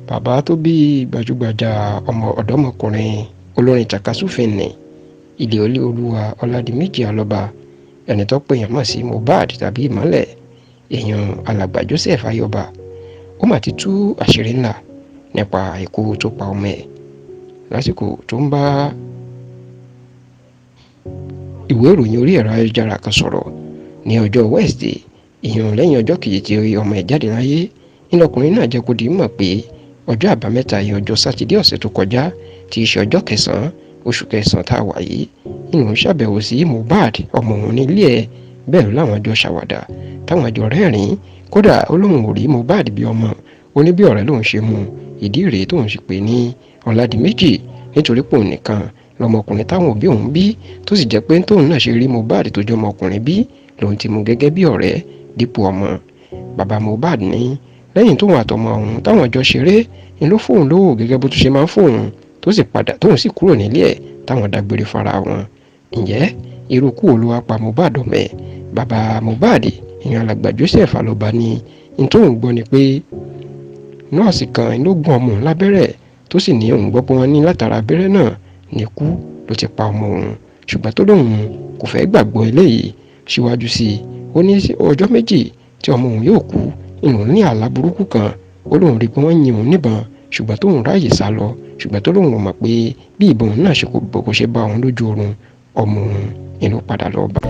Bàbá tó bí gbajúgbajà ọmọ ọ̀dọ́mọkùnrin olórin tàkasúfèé ní Ilé Olúwa Ọládìméjì Alọ́ba, ẹni tó pè yàn mọ̀ sí Mohbad tàbí Ìmọ́lẹ̀, èèyàn alàgbà Joseph Ayọba, ó mà ti tú àṣírí ńlá nípa ikú tó pa ọmọ ẹ̀ lásìkò tó ń bá ìwé ìròyìn orí ẹ̀rọ ayélujára kan sọ̀rọ̀ ní ọjọ́ Wednesday, ìyẹn lẹ́yìn ọjọ́ kejì tí ọmọ ẹ̀ jáde láyé. Ńlọkùnrin náà jẹ́ kó di mọ̀ pé ọjọ́ àbámẹ́ta yẹn, ọjọ́ sátidé ọ̀sẹ̀ tó kọjá, tí í ṣe ọjọ́ kẹsàn-án oṣù kẹsàn-án tá a wà yìí, ìlú ń ṣàbẹ̀wò sí Mohbad ọmọ òun nílé ẹ̀. Bẹ́ẹ̀ láwọn jọ ṣàwàdà, táwọn jọ rẹ́rìn-ín. Kódà ó lóun ò rí Mohbad bí ọmọ, ó ní bí ọ̀rẹ́ lòun ṣe mú. Ìdí rèé tóun sì pè ní Ọládìméjì, nítorí pé òun nìkan lọmọkùnrin táwọn òbí òun bí, tó sì jẹ́ pé tóun náà ṣe rí Mohbad tó jẹ́ ọmọkùnrin bí lòun ti mú gẹ́gẹ́ bí ọ̀rẹ́ dípò ọmọ. Bàbá Mohbad ní lẹ́yìn tóun àtọmọ òun táwọn jọ ṣeré ni ló fóun lówó gẹ́gẹ́ bó tún ṣe máa ń fóun, tó sì padà tóun sì kúrò nílé ẹ̀ táwọn dágbére fara wọn. Ǹjẹ́ irú kú wo ló wá pa Mohbad ọmọ ẹ̀? Bàbá Mohbad, ìyẹn alàgbà Joseph Alọ́ba, ní ní tóun gbọ́ ni pé nọ́ọ̀sì kan ló gún ọmọ òun lábẹ́rẹ́, tó sì ní òun gbọ́ pé wọ́n ní látara abẹ́rẹ́ náà ní ikú ló ti pa ọmọ òun, ṣùgbọ́n tó lóun kò fẹ́ gbàgbọ́ eléyìí. Síwájú sí i, ó ní ọjọ́ 2 tí ọmọ òun yóò kú, ìlú ní àlá burúkú kan. Ó lóun rí i pé wọ́n yin òun níbọn, ṣùgbọ́n tóun ráàyè sá lọ, ṣùgbọ́n tó lóun ò mọ̀ pé bí ìbọn náà ṣe kò ṣe bá òun lójú oorun, ọmọ òun ni ló padà lọ bá.